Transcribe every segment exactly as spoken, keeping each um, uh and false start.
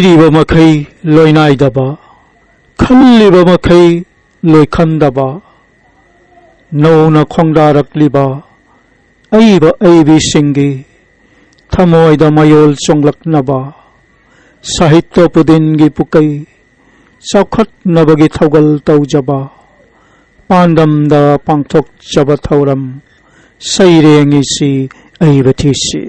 ꯏꯔꯤꯕ ꯃꯈꯩ ꯂꯣꯏꯅꯥꯏꯗꯕ, ꯈꯜꯂꯤꯕ ꯃꯈꯩ ꯂꯣꯏꯈꯟꯗꯕ, ꯅꯧꯅ ꯈꯣꯡꯗꯥꯔꯛꯂꯤꯕ ꯑꯏꯕ ꯑꯏꯕꯤꯁꯤꯡꯒꯤ ꯊꯃꯣꯏꯗ ꯃꯌꯣꯜ ꯆꯣꯡꯂꯛꯅꯕ, ꯁꯥꯍꯤꯇ꯭ꯌ ꯄꯨꯗꯤꯟꯒꯤ ꯄꯨꯀꯩ ꯆꯥꯎꯈꯠꯅꯕꯒꯤ ꯊꯧꯒꯜ ꯇꯧꯖꯕ, ꯄꯥꯟꯗꯝꯗ ꯄꯥꯡꯊꯣꯛꯆꯕ ꯊꯧꯔꯝ ꯁꯩꯔꯦꯡ ꯏꯁꯤ ꯑꯏꯕ ꯊꯤꯁꯤ꯫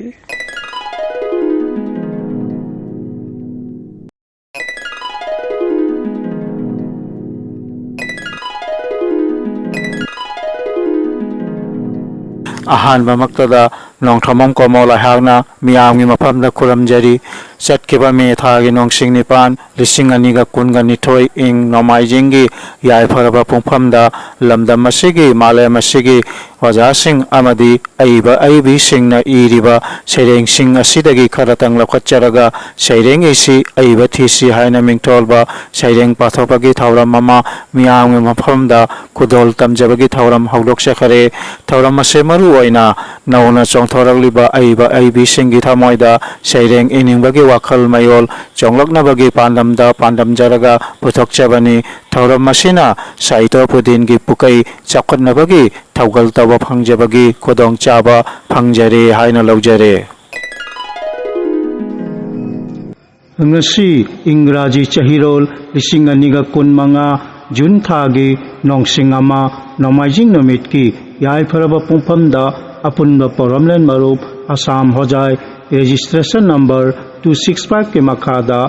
ꯑꯍꯥꯟꯕꯃꯛꯇꯗ ꯅꯣꯡꯊ꯭ꯔꯃꯝ ꯀꯣꯃꯣꯜ ꯑꯩꯍꯥꯛꯅ ꯃꯤꯌꯥꯝꯒꯤ ꯃꯐꯝꯗ ꯈꯨꯔꯨꯝꯖꯔꯤ꯫ ꯆꯠꯈꯤꯕ ꯃꯦ ꯊꯥꯒꯤ ꯅꯣꯡꯁꯤꯡ ꯅꯤꯄꯥꯟ, ꯂꯤꯁꯤꯡ ꯑꯅꯤꯒ ꯀꯨꯟꯒ ꯅꯤꯊꯣꯏ, ꯏꯪ ꯅꯣꯡꯃꯥꯏꯖꯤꯡꯒꯤ ꯌꯥꯏꯐꯔꯕ ꯄꯨꯡꯐꯝꯗ ꯂꯝꯗꯝ ꯑꯁꯤꯒꯤ, ꯃꯥꯂꯦꯝ ꯑꯁꯤꯒꯤ ꯑꯣꯖꯥꯁꯤꯡ ꯑꯃꯗꯤ ꯑꯏꯕ ꯑꯏꯕꯤꯁꯤꯡꯅ ꯏꯔꯤꯕ ꯁꯩꯔꯦꯡꯁꯤꯡ ꯑꯁꯤꯗꯒꯤ ꯈꯔꯇꯪ ꯂꯧꯈꯠꯆꯔꯒ ꯁꯩꯔꯦꯡ ꯏꯁꯤ ꯑꯏꯕ ꯊꯤꯁꯤ ꯍꯥꯏꯅ ꯃꯤꯡꯊꯣꯜꯕ ꯁꯩꯔꯦꯡ ꯄꯥꯊꯣꯛꯄꯒꯤ ꯊꯧꯔꯝ ꯑꯃ ꯃꯤꯌꯥꯝꯒꯤ ꯃꯐꯝꯗ ꯈꯨꯗꯣꯜ ꯇꯝꯖꯕꯒꯤ ꯊꯧꯔꯝ ꯍꯧꯗꯣꯛꯆꯈꯔꯦ꯫ ꯊꯧꯔꯝ ꯑꯁꯤ ꯃꯔꯨ ꯑꯣꯏꯅ ꯅꯧꯅ ꯆꯣꯡꯊꯣꯔꯛꯂꯤꯕ ꯑꯏꯕ ꯑꯏꯕꯤꯁꯤꯡꯒꯤ ꯊꯃꯣꯏꯗ ꯁꯩꯔꯦꯡ ꯏꯅꯤꯡꯕꯒꯤ ꯋꯥꯈꯜ ꯃꯌꯣꯜ ꯆꯣꯡꯂꯛꯅꯕꯒꯤ ꯄꯥꯟꯗꯝꯗ ꯄꯥꯟꯗꯝꯖꯔꯒ ꯄꯨꯊꯣꯛꯆꯕꯅꯤ꯫ ꯊꯧꯔꯝ ꯑꯁꯤꯅ ꯁꯥꯍꯤꯇ꯭ꯌ ꯄꯨꯗꯤꯟꯒꯤ ꯄꯨꯀꯩ ꯆꯥꯎꯈꯠꯅꯕꯒꯤ ꯊꯧꯒꯜ ꯇꯧꯕ ꯐꯪꯖꯕꯒꯤ ꯈꯨꯗꯣꯡꯆꯥꯕ ꯐꯪꯖꯔꯦ ꯍꯥꯏꯅ ꯂꯧꯖꯔꯦ꯫ ꯉꯁꯤ ꯏꯪꯒ꯭ꯔꯥꯖꯤ ꯆꯍꯤꯔꯣꯜ ꯂꯤꯁꯤꯡ ꯑꯅꯤꯒ ꯀꯨꯟꯃꯉꯥ ꯖꯨꯟ ꯊꯥꯒꯤ ꯅꯣꯡꯁꯤꯡ ꯑꯃ ꯅꯣꯡꯃꯥꯏꯖꯤꯡ ꯅꯨꯃꯤꯠꯀꯤ ꯌꯥꯏꯐꯔꯕ ꯄꯨꯡꯐꯝꯗ ꯑꯄꯨꯟꯕ ꯄꯧꯔꯝꯂꯦꯟ ꯃꯔꯨꯞ Assam Hojai registration number two six ꯐꯥꯏꯚꯀꯤ ꯃꯈꯥꯗ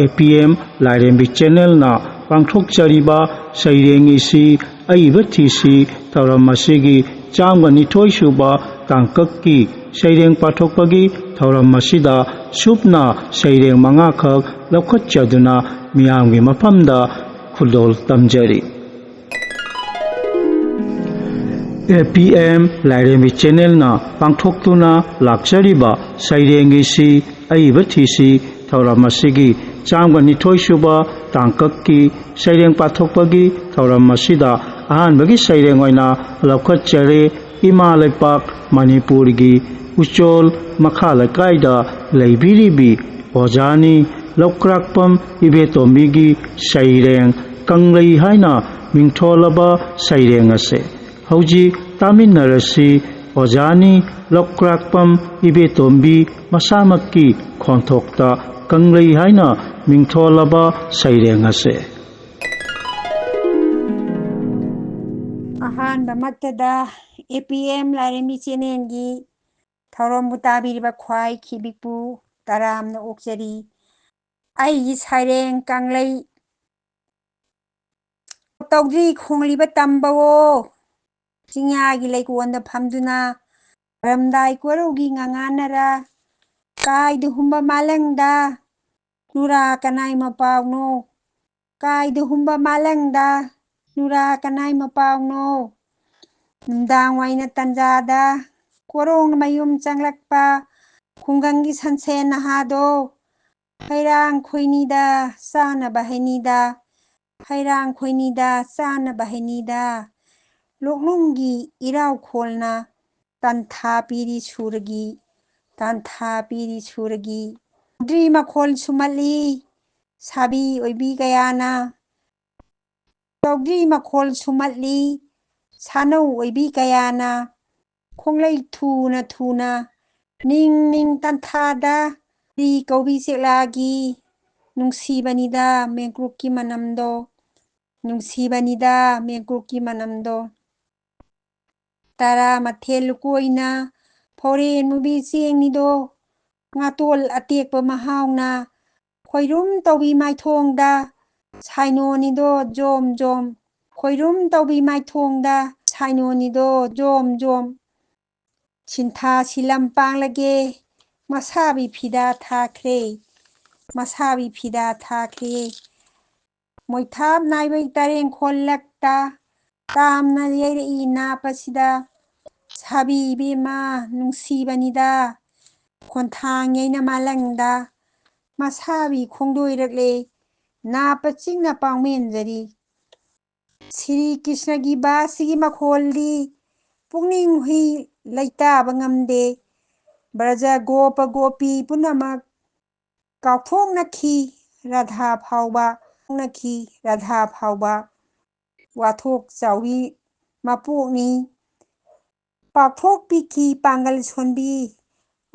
ꯑꯦ ꯄꯤ ꯑꯦꯝ ꯂꯥꯏꯔꯦꯝꯕꯤ ꯆꯦꯅꯦꯜꯅ ꯄꯥꯡꯊꯣꯛꯆꯔꯤꯕ ꯁꯩꯔꯦꯡ ꯏꯁꯤ ꯑꯏꯕ ꯊꯤꯁꯤ ꯊꯧꯔꯝ ꯑꯁꯤꯒꯤ ꯆꯥꯝꯃꯒ ꯅꯤꯊꯣꯏ ꯁꯨꯕ ꯇꯥꯡꯀꯛꯀꯤ ꯁꯩꯔꯦꯡ ꯄꯥꯊꯣꯛꯄꯒꯤ ꯊꯧꯔꯝ ꯑꯁꯤꯗ ꯁꯨꯞꯅ ꯁꯩꯔꯦꯡ ꯃꯉꯥꯈꯛ ꯂꯧꯈꯠꯆꯗꯨꯅ ꯃꯤꯌꯥꯝꯒꯤ ꯃꯐꯝꯗ ꯈꯨꯗꯣꯜ ꯇꯝꯖꯔꯤ꯫ ꯑꯦ ꯄꯤ ꯑꯦꯝ ꯂꯥꯏꯔꯦꯝꯕꯤ ꯆꯦꯅꯦꯜꯅ ꯄꯥꯡꯊꯣꯛꯇꯨꯅ ꯂꯥꯛꯆꯔꯤꯕ ꯁꯩꯔꯦꯡ ꯏꯁꯤ ꯑꯏꯕ ꯊꯤꯁꯤ ꯊꯧꯔꯝ ꯑꯁꯤꯒꯤ ꯆꯥꯝꯃꯒ ꯅꯤꯊꯣꯏ ꯁꯨꯕ ꯇꯥꯡꯀꯛꯀꯤ ꯁꯩꯔꯦꯡ ꯄꯥꯊꯣꯛꯄꯒꯤ ꯊꯧꯔꯝ ꯑꯁꯤꯗ ꯑꯍꯥꯟꯕꯒꯤ ꯁꯩꯔꯦꯡ ꯑꯣꯏꯅ ꯂꯧꯈꯠꯆꯔꯦ꯫ ꯏꯃꯥ ꯂꯩꯄꯥꯛ ꯃꯅꯤꯄꯨꯔꯒꯤ ꯎꯆꯣꯜ ꯃꯈꯥ ꯂꯩꯀꯥꯏꯗ ꯂꯩꯕꯤꯔꯤꯕꯤ ꯑꯣꯖꯥꯅꯤ꯫ ꯂꯧꯀ꯭ꯔꯥꯛꯄꯝ ꯏꯕꯦꯇꯣꯝꯕꯤꯒꯤ ꯁꯩꯔꯦꯡ ꯀꯪꯂꯩ ꯍꯥꯏꯅ ꯃꯤꯡꯊꯣꯜꯂꯕ ꯁꯩꯔꯦꯡ ꯑꯁꯦ ꯍꯧꯖꯤꯛ ꯇꯥꯃꯤꯟꯅꯔꯁꯤ꯫ ꯑꯣꯖꯥꯅꯤ ꯂꯧꯀ꯭ꯔꯥꯛꯄꯝ ꯏꯕꯦꯇꯣꯝꯕꯤ ꯃꯁꯥꯃꯛꯀꯤ ꯈꯣꯟꯊꯣꯛꯇ ꯀꯪꯂꯩ ꯍꯥꯏꯅ ꯃꯤꯡꯊꯣꯜꯂꯕ ꯁꯩꯔꯦꯡ ꯑꯁꯦ꯫ ꯑꯍꯥꯟꯕꯃꯛꯇꯗ APM ꯂꯥꯏꯔꯦꯝꯕꯤ ꯆꯦꯅꯦꯜꯒꯤ ꯊꯧꯔꯝꯕꯨ ꯇꯥꯕꯤꯔꯤꯕ ꯈ꯭ꯋꯥꯏ ꯈꯤꯕꯤꯛꯄꯨ ꯇꯔꯥꯝꯅ ꯑꯣꯛꯆꯔꯤ꯫ ꯑꯩꯒꯤ ꯁꯩꯔꯦꯡ ꯀꯪꯂꯩ꯫ ꯇꯧꯗ꯭ꯔꯤ ꯈꯣꯡꯂꯤꯕ ꯇꯝꯕꯋꯣ, ꯆꯤꯡꯌꯥꯒꯤ ꯂꯩꯀꯣꯟꯗ ꯐꯝꯗꯨꯅ, ꯀꯔꯝꯗꯥꯏ ꯀꯣꯔꯧꯒꯤ ꯉꯉꯥꯟꯅꯔ, ꯀꯥꯏꯗ ꯍꯨꯝꯕ ꯃꯥꯂꯪꯗ, ꯅꯨꯔꯥ ꯀꯅꯥꯏ ꯃꯄꯥꯎꯅꯣ? ꯀꯥꯏꯗ ꯍꯨꯝꯕ ꯃꯥꯂꯪꯗ, ꯅꯨꯔꯥ ꯀꯅꯥꯏ ꯃꯄꯥꯎꯅꯣ? ꯅꯨꯡꯗꯥꯡ ꯋꯥꯏꯅ ꯇꯟꯖꯥꯗ ꯀꯣꯔꯣꯡꯅ ꯃꯌꯨꯝ ꯆꯪꯂꯛꯄ ꯈꯨꯡꯒꯪꯒꯤ ꯁꯟꯁꯦꯟ ꯅꯍꯥꯗꯣ, ꯍꯩꯔꯥꯡ ꯈꯣꯏꯅꯤꯗ ꯆꯥꯅꯕ ꯍꯩꯅꯤꯗ, ꯍꯩꯔꯥꯡ ꯈꯣꯏꯅꯤꯗ ꯆꯥꯅꯕ ꯍꯩꯅꯤꯗ, ꯂꯣꯛꯅꯨꯡꯒꯤ ꯏꯔꯥꯎ ꯈꯣꯜꯅ ꯇꯥꯟꯊꯥ ꯄꯤꯔꯤ ꯁꯨꯔꯒꯤ, ꯇꯥꯟꯊꯥ ꯄꯤꯔꯤ ꯁꯨꯔꯒꯤ꯫ ꯇꯧꯗ꯭ꯔꯤ ꯃꯈꯣꯜ ꯁꯨꯝꯍꯠꯂꯤ ꯁꯥꯕꯤ ꯑꯣꯏꯕꯤ ꯀꯌꯥꯅ, ꯇꯧꯗ꯭ꯔꯤ ꯃꯈꯣꯜ ꯁꯨꯝꯍꯠꯂꯤ ꯁꯥꯅꯧ ꯑꯣꯏꯕꯤ ꯀꯌꯥꯅ, ꯈꯣꯡꯂꯩ ꯊꯨꯅ ꯊꯨꯅ ꯅꯤꯡ ꯅꯤꯡ ꯇꯥꯟꯊꯥꯗ ꯔꯤ ꯀꯧꯕꯤ ꯆꯦꯛꯂꯥꯒꯤ ꯅꯨꯡꯁꯤꯕꯅꯤꯗ ꯃꯦꯡꯀ꯭ꯔꯨꯛꯀꯤ ꯃꯅꯝꯗꯣ, ꯅꯨꯡꯁꯤꯕꯅꯤꯗ ꯃꯦꯡꯀ꯭ꯔꯨꯛꯀꯤ ꯃꯅꯝꯗꯣ꯫ ꯇꯔꯥ ꯃꯊꯦꯜ ꯂꯨꯀꯣꯏꯅ ꯐꯧꯔꯦꯟ ꯃꯨꯕꯤ ꯆꯦꯡꯅꯤꯗꯣ, ꯉꯥꯇꯣꯜ ꯑꯇꯦꯛꯄ ꯃꯍꯥꯎꯅ ꯈꯣꯏꯔꯨꯝ ꯇꯧꯕꯤ ꯃꯥꯏꯊꯣꯡꯗ ꯁꯥꯏꯅꯣꯅꯤꯗꯣ ꯖꯣꯝ ꯖꯣꯝ, ꯈꯣꯏꯔꯨꯝ ꯇꯧꯕꯤ ꯃꯥꯏꯊꯣꯡꯗ ꯁꯥꯏꯅꯣꯅꯤꯗꯣ ꯖꯣꯝ ꯖꯣꯝ꯫ ꯁꯤꯟꯊꯥ ꯁꯤꯂꯝ ꯄꯥꯡꯂꯒꯦ, ꯃꯁꯥꯕꯤ ꯐꯤꯗꯥ ꯊꯥꯈ꯭ꯔꯦ, ꯃꯁꯥꯕꯤ ꯐꯤꯗꯥ ꯊꯥꯈ꯭ꯔꯦ꯫ ꯃꯣꯏꯊꯥꯞ ꯅꯥꯏꯕꯩ ꯇꯔꯦꯡ ꯈꯣꯜꯂꯛꯇ ꯇꯥꯝꯅ ꯌꯩꯔꯛꯏ ꯅꯥꯞ ꯑꯁꯤꯗ, ꯁꯥꯕꯤ ꯏꯕꯦꯝꯃ ꯅꯨꯡꯁꯤꯕꯅꯤꯗ, ꯈꯣꯟꯊꯥꯡ ꯌꯩꯅ ꯃꯥꯂꯪꯗ ꯃꯁꯥꯕꯤ ꯈꯣꯡꯗꯣꯏꯔꯛꯂꯦ, ꯅꯥꯞ ꯑꯆꯤꯛꯅ ꯄꯥꯎꯃꯦꯟꯖꯔꯤ꯫ ꯁ꯭ꯔꯤ ꯀ꯭ꯔꯤꯁꯅꯒꯤ ꯕꯥꯁꯤꯒꯤ ꯃꯈꯣꯜꯗꯤ ꯄꯨꯛꯅꯤꯡ ꯍꯨꯏ ꯂꯩꯇꯥꯕ ꯉꯝꯗꯦ꯫ ꯕ꯭ꯔꯖ ꯒꯣꯄ ꯒꯣꯄꯤ ꯄꯨꯝꯅꯃꯛ ꯀꯥꯎꯊꯣꯛꯅꯈꯤ ꯔꯥꯙꯥ ꯐꯥꯎꯕ, ꯀꯥꯎꯊꯣꯛꯅꯈꯤ ꯔꯥꯙꯥ ꯐꯥꯎꯕ꯫ ꯋꯥꯊꯣꯛ ꯆꯥꯎꯕꯤ ꯃꯄꯣꯛꯅꯤ꯫ ꯄꯥꯎꯊꯣꯛꯄꯤꯈꯤ ꯄꯥꯡꯒꯜ ꯁꯣꯟꯕꯤ,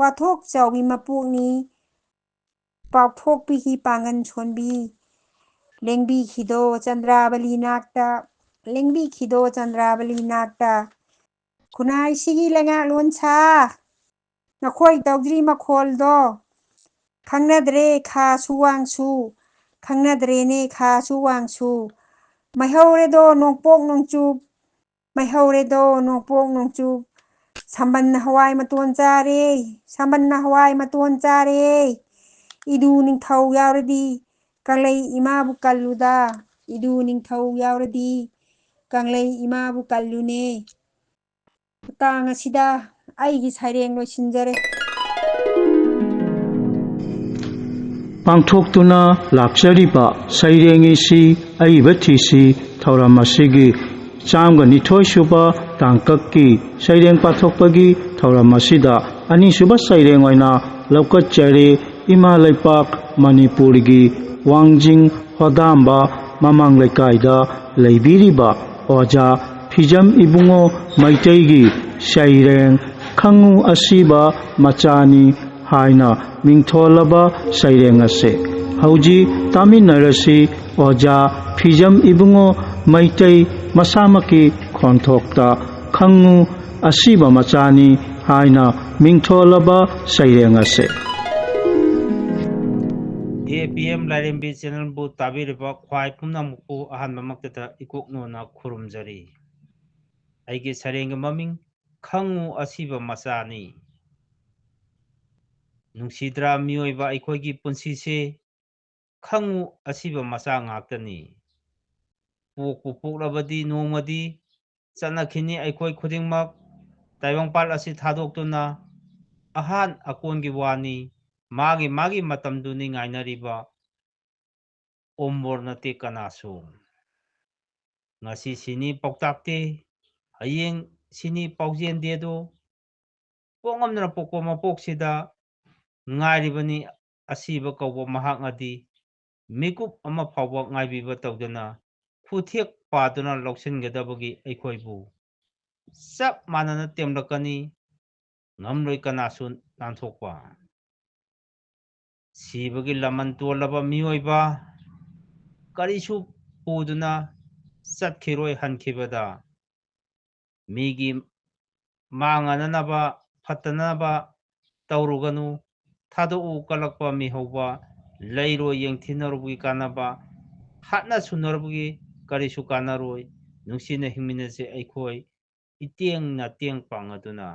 ꯋꯥꯊꯣꯛ ꯆꯥꯎꯕꯤ ꯃꯄꯣꯛꯅꯤ꯫ ꯄꯥꯎꯊꯣꯛꯄꯤꯈꯤ ꯄꯥꯡꯒꯜ ꯁꯣꯟꯕꯤ, ꯂꯦꯡꯕꯤꯈꯤꯗꯣ ꯆꯟꯗ꯭ꯔꯥꯕꯂꯤ ꯅꯥꯛꯇ, ꯂꯦꯡꯕꯤꯈꯤꯗꯣ ꯆꯟꯗ꯭ꯔꯥꯕꯂꯤ ꯅꯥꯛꯇ꯫ ꯈꯨꯟꯅꯥꯏꯁꯤꯒꯤ ꯂꯩꯉꯥꯛꯂꯣꯟ ꯁꯥ, ꯅꯈꯣꯏ ꯇꯧꯗ꯭ꯔꯤ ꯃꯈꯣꯜꯗꯣ ꯈꯪꯅꯗ꯭ꯔꯦ ꯈꯥꯁꯨ ꯋꯥꯡꯁꯨ, ꯈꯪꯅꯗ꯭ꯔꯦꯅꯦ ꯈꯥꯁꯨ ꯋꯥꯡꯁꯨ꯫ ꯃꯩꯍꯧꯔꯦꯗꯣ ꯅꯣꯡꯄꯣꯛ ꯅꯣꯡꯆꯨꯞ, ꯃꯩꯍꯧꯔꯦꯗꯣ ꯅꯣꯡꯄꯣꯛ ꯅꯣꯡꯆꯨꯞ꯫ ꯁꯝꯕꯟꯅ ꯍꯋꯥꯏ ꯃꯇꯣꯟ ꯆꯥꯔꯦ, ꯁꯝꯕꯟꯅ ꯍꯋꯥꯏ ꯃꯇꯣꯟ ꯆꯥꯔꯦ꯫ ꯏꯗꯨ ꯅꯤꯡꯊꯧ ꯌꯥꯎꯔꯗꯤ ꯀꯪꯂꯩ ꯏꯃꯥꯕꯨ ꯀꯜꯂꯨꯗ, ꯏꯗꯨ ꯅꯤꯡꯊꯧ ꯌꯥꯎꯔꯗꯤ ꯀꯪꯂꯩ ꯏꯃꯥꯕꯨ ꯀꯜꯂꯨꯅꯦ꯫ ꯃꯇꯥꯡ ꯑꯁꯤꯗ ꯑꯩꯒꯤ ꯁꯩꯔꯦꯡ ꯂꯣꯏꯁꯤꯟꯖꯔꯦ꯫ ꯄꯥꯡꯊꯣꯛꯇꯨꯅ ꯂꯥꯛꯆꯔꯤꯕ ꯁꯩꯔꯦꯡ ꯏꯁꯤ ꯑꯏꯕ ꯊꯤꯁꯤ ꯊꯧꯔꯝ ꯑꯁꯤꯒꯤ ꯆꯥꯝꯒ ꯅꯤꯊꯣꯏ ꯁꯨꯕ ꯇꯥꯡꯀꯛꯀꯤ ꯁꯩꯔꯦꯡ ꯄꯥꯊꯣꯛꯄꯒꯤ ꯊꯧꯔꯝ ꯑꯁꯤꯗ ꯑꯅꯤꯁꯨꯕ ꯁꯩꯔꯦꯡ ꯑꯣꯏꯅ ꯂꯧꯈꯠꯆꯔꯤ꯫ ꯏꯃꯥ ꯂꯩꯄꯥꯛ ꯃꯅꯤꯄꯨꯔꯒꯤ ꯋꯥꯡꯖꯤꯡ ꯍꯣꯗꯥꯝꯕ ꯃꯃꯥꯡ ꯂꯩꯀꯥꯏꯗ ꯂꯩꯕꯤꯔꯤꯕ ꯑꯣꯖꯥ ꯐꯤꯖꯝ ꯏꯕꯨꯡꯉꯣ ꯃꯩꯇꯩꯒꯤ ꯁꯩꯔꯦꯡ ꯈꯪꯉꯨ ꯑꯁꯤꯕ ꯃꯆꯥꯅꯤ ꯍꯥꯏꯅ ꯃꯤꯡꯊꯣꯜꯂꯕ ꯁꯩꯔꯦꯡ ꯑꯁꯦ ꯍꯧꯖꯤꯛ ꯇꯥꯃꯤꯟꯅꯔꯁꯤ꯫ ꯑꯣꯖꯥ ꯐꯤꯖꯝ ꯏꯕꯨꯡꯉꯣ ꯃꯩꯇꯩ ꯃꯁꯥꯃꯛꯀꯤ ꯈꯣꯟꯊꯣꯛꯇ ꯈꯪꯉꯨ ꯑꯁꯤꯕ ꯃꯆꯥꯅꯤ ꯍꯥꯏꯅ ꯃꯤꯡꯊꯣꯜꯂꯕ ꯁꯩꯔꯦꯡ ꯑꯁꯦ꯫ ꯑꯦ ꯄꯤ ꯑꯦꯝ ꯂꯥꯏꯔꯦꯝꯕꯤ ꯆꯦꯅꯦꯜꯕꯨ ꯇꯥꯕꯤꯔꯤꯕ ꯈ꯭ꯋꯥꯏ ꯄꯨꯝꯅꯃꯛꯄꯨ ꯑꯍꯥꯟꯕꯃꯛꯇꯗ ꯏꯀꯣꯛꯅꯣꯅ ꯈꯨꯔꯨꯝꯖꯔꯤ꯫ ꯑꯩꯒꯤ ꯁꯩꯔꯦꯡꯒꯤ ꯃꯃꯤꯡ ꯈꯪꯉꯨ ꯑꯁꯤꯕ ꯃꯆꯥꯅꯤ꯫ ꯅꯨꯡꯁꯤꯗ꯭ꯔꯥ ꯃꯤꯑꯣꯏꯕ ꯑꯩꯈꯣꯏꯒꯤ ꯄꯨꯟꯁꯤꯁꯦ? ꯈꯪꯉꯨ ꯑꯁꯤꯕ ꯃꯆꯥ ꯉꯥꯛꯇꯅꯤ꯫ ꯄꯣꯛꯄꯨ ꯄꯣꯛꯂꯕꯗꯤ ꯅꯣꯡꯃꯗꯤ ꯆꯠꯅꯈꯤꯅꯤ ꯑꯩꯈꯣꯏ ꯈꯨꯗꯤꯡꯃꯛ꯫ ꯇꯥꯏꯕꯪꯄꯥꯜ ꯑꯁꯤ ꯊꯥꯗꯣꯛꯇꯨꯅ ꯑꯍꯥꯟ ꯑꯀꯣꯟꯒꯤ ꯋꯥꯅꯤ꯫ ꯃꯥꯒꯤ ꯃꯥꯒꯤ ꯃꯇꯝꯗꯨꯅꯤ ꯉꯥꯏꯅꯔꯤꯕ꯫ ꯑꯣꯝꯕꯣꯔ ꯅꯠꯇꯦ ꯀꯅꯥꯁꯨ꯫ ꯉꯁꯤ ꯁꯤꯅꯤ ꯄꯥꯎꯇꯥꯛꯇꯦ, ꯍꯌꯦꯡ ꯁꯤꯅꯤ ꯄꯥꯎꯖꯦꯟꯗꯦꯗꯣ꯫ ꯄꯣꯛꯉꯝꯗꯅ ꯄꯣꯛꯄ ꯃꯄꯣꯛꯁꯤꯗ ꯉꯥꯏꯔꯤꯕꯅꯤ ꯑꯁꯤꯕ ꯀꯧꯕ ꯃꯍꯥꯛꯅꯗꯤ ꯃꯤꯀꯨꯞ ꯑꯃ ꯐꯥꯎꯕ ꯉꯥꯏꯕꯤꯕ ꯇꯧꯗꯅ ꯈꯨꯊꯦꯛ ꯄꯥꯗꯨꯅ ꯂꯧꯁꯤꯟꯒꯗꯕꯒꯤ ꯑꯩꯈꯣꯏꯕꯨ ꯆꯞ ꯃꯥꯟꯅꯅ ꯇꯦꯝꯂꯛꯀꯅꯤ, ꯉꯝꯂꯣꯏ ꯀꯅꯥꯁꯨ ꯅꯥꯟꯊꯣꯛꯄ꯫ ꯁꯤꯕꯒꯤ ꯂꯃꯟ ꯇꯣꯜꯂꯕ ꯃꯤꯑꯣꯏꯕ ꯀꯔꯤꯁꯨ ꯄꯨꯗꯨꯅ ꯆꯠꯈꯤꯔꯣꯏ ꯍꯟꯈꯤꯕꯗ꯫ ꯃꯤꯒꯤ ꯃꯥꯡꯉꯅꯅꯕ, ꯐꯠꯇꯅꯕ ꯇꯧꯔꯨꯒꯅꯨ꯫ ꯊꯥꯗꯣꯛꯎ ꯀꯜꯂꯛꯄ ꯃꯤꯍꯧꯕ, ꯂꯩꯔꯣꯏ ꯌꯦꯡꯊꯤꯅꯔꯨꯕꯒꯤ ꯀꯥꯟꯅꯕ, ꯍꯥꯠꯅ ꯁꯨꯅꯔꯨꯕꯒꯤ ꯀꯔꯤꯁꯨ ꯀꯥꯟꯅꯔꯣꯏ꯫ ꯅꯨꯡꯁꯤꯅ ꯍꯤꯡꯃꯤꯟꯅꯁꯦ ꯑꯩꯈꯣꯏ ꯏꯇꯦꯡ ꯅꯇꯦꯡ ꯄꯥꯡꯉꯗꯨꯅ꯫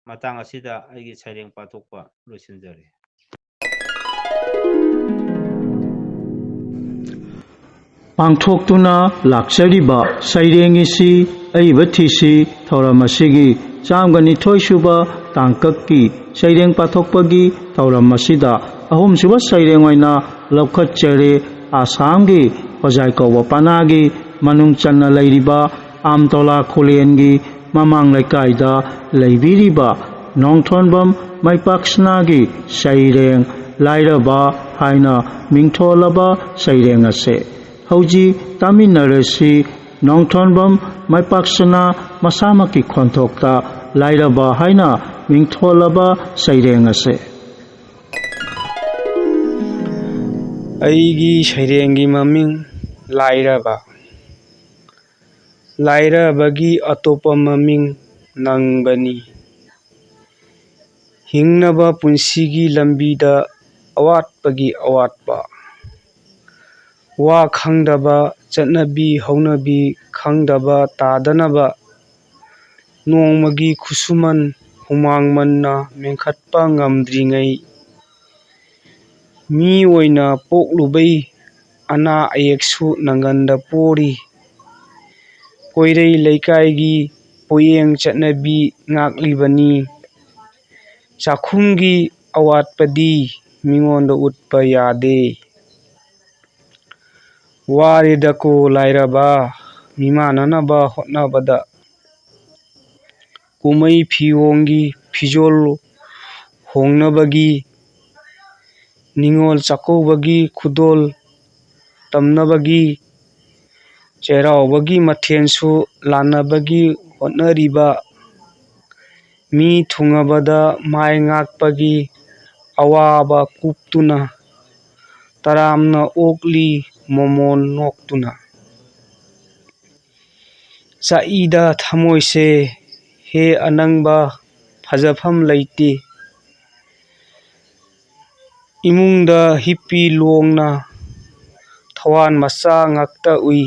ꯃꯇꯥꯡ ꯑꯁꯤꯗ ꯑꯩꯒꯤ ꯁꯩꯔꯦꯡ ꯄꯥꯊꯣꯛꯄ ꯂꯣꯏꯁꯤꯟꯖꯔꯦ꯫ ꯄꯥꯡꯊꯣꯛꯇꯨꯅ ꯂꯥꯛꯆꯔꯤꯕ ꯁꯩꯔꯦꯡ ꯏꯁꯤ ꯑꯏꯕ ꯊꯤꯁꯤ ꯊꯧꯔꯝ ꯑꯁꯤꯒꯤ ꯆꯥꯝꯒ ꯅꯤꯊꯣꯏ ꯁꯨꯕ ꯇꯥꯡꯀꯛꯀꯤ ꯁꯩꯔꯦꯡ ꯄꯥꯊꯣꯛꯄꯒꯤ ꯊꯧꯔꯝ ꯑꯁꯤꯗ ꯑꯍꯨꯝꯁꯨꯕ ꯁꯩꯔꯦꯡ ꯑꯣꯏꯅ ꯂꯧꯈꯠꯆꯔꯦ꯫ ꯑꯁꯥꯝꯒꯤ ꯍꯣꯖꯥꯏ ꯀꯧꯕ ꯄꯅꯥꯒꯤ ꯃꯅꯨꯡ ꯆꯟꯅ ꯂꯩꯔꯤꯕ ꯑꯥꯝꯇꯣꯂꯥ ꯈꯨꯂꯦꯟꯒꯤ ꯃꯃꯥꯡ ꯂꯩꯀꯥꯏꯗ ꯂꯩꯕꯤꯔꯤꯕ ꯅꯣꯡꯊꯣꯟꯕꯝ ꯃꯩꯄꯥꯛꯁꯅꯥꯒꯤ ꯁꯩꯔꯦꯡ ꯂꯥꯏꯔꯕ ꯍꯥꯏꯅ ꯃꯤꯡꯊꯣꯜꯂꯕ ꯁꯩꯔꯦꯡ ꯑꯁꯦ ꯍꯧꯖꯤꯛ ꯇꯥꯃꯤꯟꯅꯔꯁꯤ꯫ ꯅꯣꯡꯊꯣꯟꯕꯝ ꯃꯩꯄꯥꯛꯁꯅꯥ ꯃꯁꯥꯃꯛꯀꯤ ꯈꯣꯟꯊꯣꯛꯇ ꯂꯥꯏꯔꯕ ꯍꯥꯏꯅ ꯃꯤꯡꯊꯣꯜꯂꯕ ꯁꯩꯔꯦꯡ ꯑꯁꯦ꯫ ꯑꯩꯒꯤ ꯁꯩꯔꯦꯡꯒꯤ ꯃꯃꯤꯡ ꯂꯥꯏꯔꯕ꯫ ꯂꯥꯏꯔꯕꯒꯤ ꯑꯇꯣꯞꯄ ꯃꯃꯤꯡ ꯅꯪꯕꯅꯤ꯫ ꯍꯤꯡꯅꯕ ꯄꯨꯟꯁꯤꯒꯤ ꯂꯝꯕꯤꯗ ꯑꯋꯥꯠꯄꯒꯤ ꯑꯋꯥꯠꯄ꯫ ꯋꯥ ꯈꯪꯗꯕ, ꯆꯠꯅꯕꯤ ꯍꯧꯅꯕꯤ ꯈꯪꯗꯕ ꯇꯥꯗꯅꯕ, ꯅꯣꯡꯃꯒꯤ ꯈꯨꯠꯁꯨꯃꯟ ꯍꯨꯃꯥꯡ ꯃꯟꯅ ꯃꯦꯟꯈꯠꯄ ꯉꯝꯗ꯭ꯔꯤꯉꯩ, ꯃꯤ ꯑꯣꯏꯅ ꯄꯣꯛꯂꯨꯕꯩ ꯑꯅꯥ ꯑꯌꯦꯛꯁꯨ ꯅꯪꯒꯟꯗ ꯄꯣꯔꯤ꯫ ꯀꯣꯏꯔꯩ ꯂꯩꯀꯥꯏꯒꯤ ꯄꯣꯌꯦꯡ ꯆꯠꯅꯕꯤ ꯉꯥꯛꯂꯤꯕꯅꯤ꯫ ꯆꯥꯛꯈꯨꯝꯒꯤ ꯑꯋꯥꯠꯄꯗꯤ ꯃꯤꯉꯣꯟꯗ ꯎꯠꯄ ꯌꯥꯗꯦ꯫ ꯋꯥꯔꯦꯗꯀꯣ ꯂꯥꯏꯔꯕ, ꯃꯤꯃꯥꯟꯅꯅꯕ ꯍꯣꯠꯅꯕꯗ꯫ ꯀꯨꯝꯍꯩ ꯐꯤꯌꯣꯡꯒꯤ ꯐꯤꯖꯣꯜ ꯍꯣꯡꯅꯕꯒꯤ ꯅꯤꯉꯣꯜ ꯆꯥꯛꯀꯧꯕꯒꯤ ꯈꯨꯗꯣꯜ ꯇꯝꯅꯕꯒꯤ ꯆꯩꯔꯥꯎꯕꯒꯤ ꯃꯊꯦꯜꯁꯨ ꯂꯥꯟꯅꯕꯒꯤ ꯍꯣꯠꯅꯔꯤꯕ ꯃꯤ ꯊꯨꯡꯉꯕꯗ ꯃꯥꯏ ꯉꯥꯛꯄꯒꯤ ꯑꯋꯥꯕ ꯀꯨꯞꯇꯨꯅ ꯇꯔꯥꯝꯅ ꯑꯣꯛꯂꯤ ꯃꯣꯃꯣꯟ ꯅꯣꯛꯇꯨꯅ꯫ ꯆꯥꯛꯏꯗ ꯊꯃꯣꯏꯁꯦ ꯍꯦ ꯑꯅꯪꯕ ꯐꯖꯐꯝ ꯂꯩꯇꯦ꯫ ꯏꯃꯨꯡꯗ ꯍꯤꯞꯄꯤ ꯂꯣꯡꯅ ꯊꯋꯥꯟ ꯃꯆꯥ ꯉꯥꯛꯇ ꯎꯏ꯫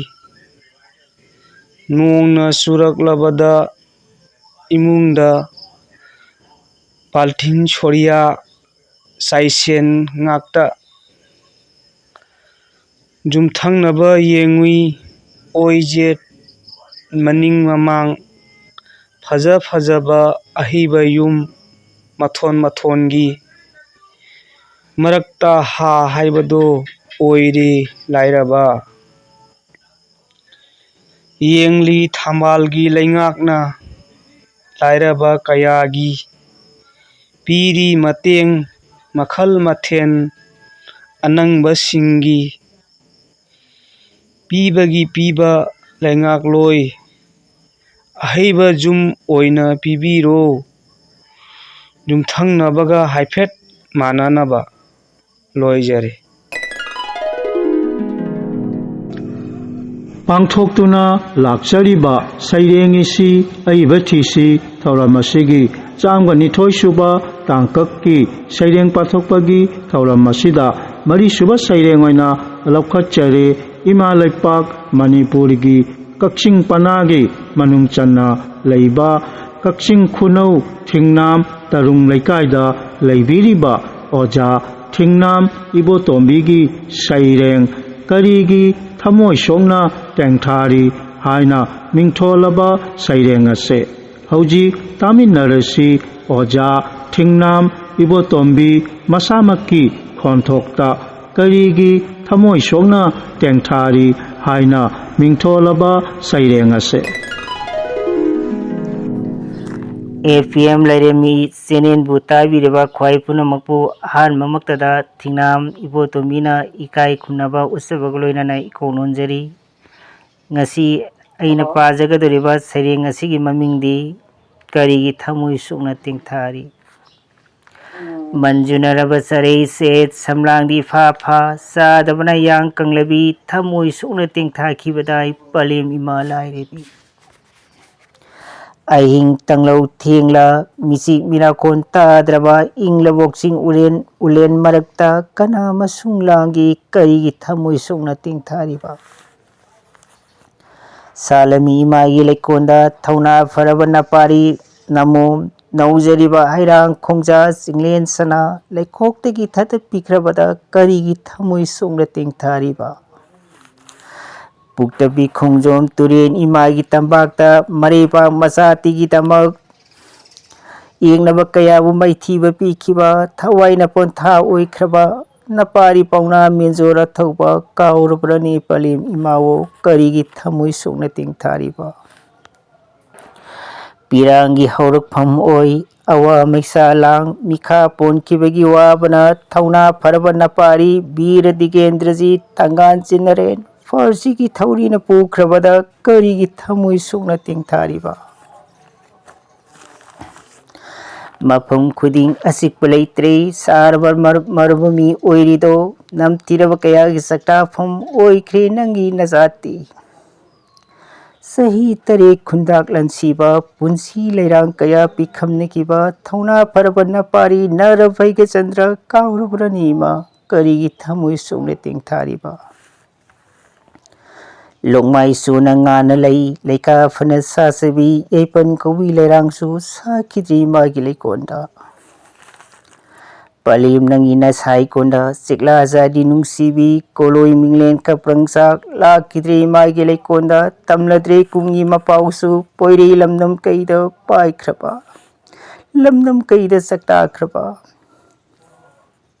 ꯅꯣꯡꯅ ꯆꯨꯔꯛꯂꯕꯗ ꯏꯃꯨꯡꯗ ꯕꯥꯜꯇꯤꯟ ꯁꯣꯔꯤꯌꯥ ꯆꯥꯏꯁꯦꯟ ꯉꯥꯛꯇ꯫ ꯌꯨꯝꯊꯪꯅꯕ ꯌꯦꯡꯉꯨꯏ ꯑꯣꯏꯖꯦꯠ ꯃꯅꯤꯡ ꯃꯃꯥꯡ ꯐꯖ ꯐꯖꯕ ꯑꯍꯩꯕ ꯌꯨꯝ ꯃꯊꯣꯟ ꯃꯊꯣꯟꯒꯤ ꯃꯔꯛꯇ ꯍꯥ ꯍꯥꯏꯕꯗꯣ ꯑꯣꯏꯔꯦ ꯂꯥꯏꯔꯕ꯫ ꯌꯦꯡꯂꯤ ꯊꯝꯕꯥꯜꯒꯤ ꯂꯩꯉꯥꯛꯅ ꯂꯥꯏꯔꯕ ꯀꯌꯥꯒꯤ ꯄꯤꯔꯤ ꯃꯇꯦꯡ ꯃꯈꯜ ꯃꯊꯦꯜ ꯑꯅꯪꯕꯁꯤꯡꯒꯤ ꯄꯤꯕꯒꯤ ꯄꯤꯕ ꯂꯩꯉꯥꯛꯂꯣꯏ ꯑꯍꯩꯕ ꯌꯨꯝ ꯑꯣꯏꯅ ꯄꯤꯕꯤꯔꯣ꯫ ꯌꯨꯝꯊꯪꯅꯕꯒ ꯍꯥꯏꯐꯦꯠ ꯃꯥꯟꯅꯅꯕ꯫ ꯂꯣꯏꯖꯔꯦ꯫ ꯄꯥꯡꯊꯣꯛꯇꯨꯅ ꯂꯥꯛꯆꯔꯤꯕ ꯁꯩꯔꯦꯡ ꯏꯁꯤ ꯑꯏꯕ ꯊꯤꯁꯤ ꯊꯧꯔꯝ ꯑꯁꯤꯒꯤ ꯆꯥꯝꯒ ꯅꯤꯊꯣꯏ ꯁꯨꯕ ꯇꯥꯡꯀꯛꯀꯤ ꯁꯩꯔꯦꯡ ꯄꯥꯊꯣꯛꯄꯒꯤ ꯊꯧꯔꯝ ꯑꯁꯤꯗ ꯃꯔꯤꯁꯨꯕ ꯁꯩꯔꯦꯡ ꯑꯣꯏꯅ ꯂꯧꯈꯠꯆꯔꯦ꯫ ꯏꯃꯥ ꯂꯩꯄꯥꯛ ꯃꯅꯤꯄꯨꯔꯒꯤ ꯀꯛꯆꯤꯡ ꯄꯅꯥꯒꯤ ꯃꯅꯨꯡ ꯆꯟꯅ ꯂꯩꯕ ꯀꯛꯆꯤꯡ ꯈꯨꯅꯧ ꯊꯤꯡꯅꯥꯝ ꯇꯔꯨꯡ ꯂꯩꯀꯥꯏꯗ ꯂꯩꯕꯤꯔꯤꯕ ꯑꯣꯖꯥ ꯊꯤꯡꯅꯥꯝ ꯏꯕꯣꯇꯣꯝꯕꯤꯒꯤ ꯁꯩꯔꯦꯡ "ꯀꯔꯤꯒꯤ ꯊꯃꯣꯏ ꯁꯣꯛꯅ ꯇꯦꯡꯊꯥꯔꯤ" ꯍꯥꯏꯅ ꯃꯤꯡꯊꯣꯜꯂꯕ ꯁꯩꯔꯦꯡ ꯑꯁꯦ ꯍꯧꯖꯤꯛ ꯇꯥꯃꯤꯟꯅꯔꯁꯤ꯫ ꯑꯣꯖꯥ ꯊꯤꯡꯅꯥꯝ ꯏꯕꯣꯇꯣꯝꯕꯤ ꯃꯁꯥꯃꯛꯀꯤ ꯈꯣꯟꯊꯣꯛꯇ "ꯀꯔꯤꯒꯤ ꯊꯃꯣꯏ ꯁꯣꯛꯅ ꯇꯦꯡꯊꯥꯔꯤ" ꯍꯥꯏꯅ ꯃꯤꯡꯊꯣꯜꯂꯕ ꯁꯩꯔꯦꯡ ꯑꯁꯦ꯫ ꯑꯦ ꯄꯤ ꯑꯦꯝ ꯂꯥꯏꯔꯦꯝꯕꯤ ꯆꯦꯅꯦꯜꯕꯨ ꯇꯥꯕꯤꯔꯤꯕ ꯈ꯭ꯋꯥꯏ ꯄꯨꯝꯅꯃꯛꯄꯨ ꯑꯍꯥꯟꯕꯃꯛꯇꯗ ꯊꯤꯡꯅꯥꯝ ꯏꯕꯣꯇꯣꯝꯕꯤꯅ ꯏꯀꯥꯏ ꯈꯨꯝꯅꯕ ꯎꯠꯆꯕꯒ ꯂꯣꯏꯅꯅ ꯏꯀꯣꯛ ꯅꯣꯟꯖꯔꯤ꯫ ꯉꯁꯤ ꯑꯩꯅ ꯄꯥꯖꯒꯗꯧꯔꯤꯕ ꯁꯩꯔꯦꯡ ꯑꯁꯤꯒꯤ ꯃꯃꯤꯡꯗꯤ "ꯀꯔꯤꯒꯤ ꯊꯃꯣꯏ ꯁꯨꯛꯅ ꯇꯦꯡꯊꯥꯔꯤ?" ꯃꯟꯖꯨꯅꯔꯕ ꯆꯔꯩꯁꯦ ꯁꯝꯂꯥꯡꯗꯤ ꯐꯥ ꯐꯥ, ꯆꯥꯗꯕꯅ ꯌꯥꯡ ꯀꯪꯂꯕꯤ, ꯊꯃꯣꯏ ꯁꯣꯛꯅ ꯇꯦꯡꯊꯥꯈꯤꯕꯗꯥꯏ ꯄꯂꯦꯝ ꯏꯃꯥ ꯂꯥꯏꯔꯦꯝꯕꯤ꯫ ꯑꯍꯤꯡ ꯇꯪꯂꯧ ꯊꯦꯡꯂ, ꯃꯤꯆꯤꯛ ꯃꯤꯔꯥꯈꯣꯟ ꯇꯥꯗ꯭ꯔꯕ, ꯏꯪꯂꯕꯣꯛ ꯆꯤꯡ ꯎꯔꯦꯟ, ꯎꯂꯦꯟ ꯃꯔꯛꯇ ꯀꯅꯥ ꯑꯃꯁꯨꯡ ꯂꯥꯡꯒꯤ, ꯀꯔꯤꯒꯤ ꯊꯃꯣꯏ ꯁꯣꯛꯅ ꯇꯦꯡꯊꯥꯔꯤꯕ? ꯁꯥꯂꯃꯤ ꯏꯃꯥꯒꯤ ꯂꯩꯀꯣꯟꯗ ꯊꯧꯅꯥ ꯐꯔꯕ ꯅꯄꯥꯔꯤ ꯅꯃꯣꯝ ꯅꯧꯖꯔꯤꯕ ꯍꯩꯔꯥꯡ ꯈꯣꯡꯖꯥ ꯆꯤꯡꯂꯦꯟ ꯁꯅꯥ ꯂꯩꯈꯣꯛꯇꯒꯤ ꯊꯥꯗꯠꯄꯤꯈ꯭ꯔꯕꯗ ꯀꯔꯤꯒꯤ ꯊꯃꯣꯏ ꯁꯣꯛꯅ ꯇꯦꯡꯊꯥꯔꯤꯕ? ꯄꯨꯛꯇꯕꯤ ꯈꯣꯡꯖꯣꯝ ꯇꯨꯔꯦꯟ ꯏꯃꯥꯒꯤ ꯇꯝꯄꯥꯛꯇ ꯃꯔꯩꯕꯥꯛ ꯃꯆꯥꯇꯤꯒꯤꯗꯃꯛ ꯌꯦꯡꯅꯕ ꯀꯌꯥꯕꯨ ꯃꯥꯏꯊꯤꯕ ꯄꯤꯈꯤꯕ ꯊꯋꯥꯏꯅ ꯄꯣꯟꯊꯥ ꯑꯣꯏꯈ꯭ꯔꯕ ꯅꯄꯥꯔꯤ ꯄꯥꯎꯅꯥ ꯃꯦꯟꯖꯣꯔ ꯑꯊꯧꯕ ꯀꯥꯎꯔꯕ꯭ꯔꯅꯤ ꯄꯂꯦꯝ ꯏꯃꯥꯋꯣ ꯀꯔꯤꯒꯤ ꯊꯃꯣꯏ ꯁꯣꯛꯅ ꯇꯦꯡꯊꯥꯔꯤꯕ? ꯄꯤꯔꯥꯡꯒꯤ ꯍꯧꯔꯛꯐꯝ ꯑꯣꯏ ꯑꯋꯥ ꯃꯩꯁꯥ ꯂꯥꯡ ꯃꯤꯈꯥ ꯄꯣꯟꯈꯤꯕꯒꯤ ꯋꯥꯕꯅ ꯊꯧꯅꯥ ꯐꯔꯕ ꯅꯄꯥꯔꯤ ꯕꯤꯔ ꯗꯤꯒꯦꯟꯗ꯭ꯔꯖꯤ ꯇꯪꯒꯥꯟ ꯆꯤꯟꯅꯔꯦꯟ ꯐꯥꯔꯁꯤꯒꯤ ꯊꯧꯔꯤꯅ ꯄꯨꯈ꯭ꯔꯕꯗ ꯀꯔꯤꯒꯤ ꯊꯃꯣꯏ ꯁꯣꯛꯅ ꯇꯦꯡꯊꯥꯔꯤꯕ? ꯃꯐꯝ ꯈꯨꯗꯤꯡ ꯑꯆꯤꯛꯄ ꯂꯩꯇ꯭ꯔꯦ ꯁꯥꯔꯕ ꯃꯔꯨ- ꯃꯔꯨꯚꯨꯃꯤ ꯑꯣꯏꯔꯤꯗꯣ ꯅꯝꯊꯤꯔꯕ ꯀꯌꯥꯒꯤ ꯆꯥꯛꯇꯥꯐꯝ ꯑꯣꯏꯈ꯭ꯔꯦ ꯅꯪꯒꯤ ꯅꯖꯥꯠꯇꯤ꯫ ꯆꯍꯤ ꯇꯔꯦꯠ ꯈꯨꯟꯗꯥꯛ ꯂꯟꯁꯤꯕ ꯄꯨꯟꯁꯤ ꯂꯩꯔꯥꯡ ꯀꯌꯥ ꯄꯤꯈꯝꯅꯈꯤꯕ ꯊꯧꯅꯥ ꯐꯔꯕ ꯅꯄꯥꯔꯤ ꯅꯔꯚꯩꯒ ꯆꯟꯗ꯭ꯔ ꯀꯥꯎꯔꯕ꯭ꯔꯅꯤ ꯏꯃꯥ ꯀꯔꯤꯒꯤ ꯊꯃꯣꯏ ꯁꯣꯛꯅ ꯇꯦꯡꯊꯥꯔꯤꯕ? ꯂꯣꯛꯃꯥꯏ ꯆꯨꯅ ꯉꯥꯅ ꯂꯩ ꯂꯩꯀꯥ ꯐꯅ ꯁꯥꯆꯕꯤ ꯌꯩꯄꯟ ꯀꯧꯕꯤ ꯂꯩꯔꯥꯡꯁꯨ ꯁꯥꯈꯤꯗ꯭ꯔꯤ ꯃꯥꯒꯤ ꯂꯩꯀꯣꯟꯗ꯫ ꯄꯂꯦꯝ ꯅꯪꯒꯤ ꯅꯁꯥꯏꯀꯣꯟꯗ ꯆꯤꯛꯂꯥ ꯖꯥꯗꯤ ꯅꯨꯡꯁꯤꯕꯤ ꯀꯣꯂꯣꯏ ꯃꯤꯡꯂꯦꯟ ꯀꯞꯄ꯭ꯔꯪꯆꯥꯛ ꯂꯥꯛꯈꯤꯗ꯭ꯔꯤ ꯃꯥꯒꯤ ꯂꯩꯀꯣꯟꯗ ꯇꯝꯂꯗ꯭ꯔꯦ ꯀꯨꯝꯒꯤ ꯃꯄꯥꯎꯁꯨ ꯄꯣꯏꯔꯩ ꯂꯝꯗꯝ ꯀꯩꯗ ꯄꯥꯏꯈ꯭ꯔꯕ ꯂꯝꯗꯝ ꯀꯩꯗ ꯆꯥꯛꯇꯥꯈ꯭ꯔꯕ꯫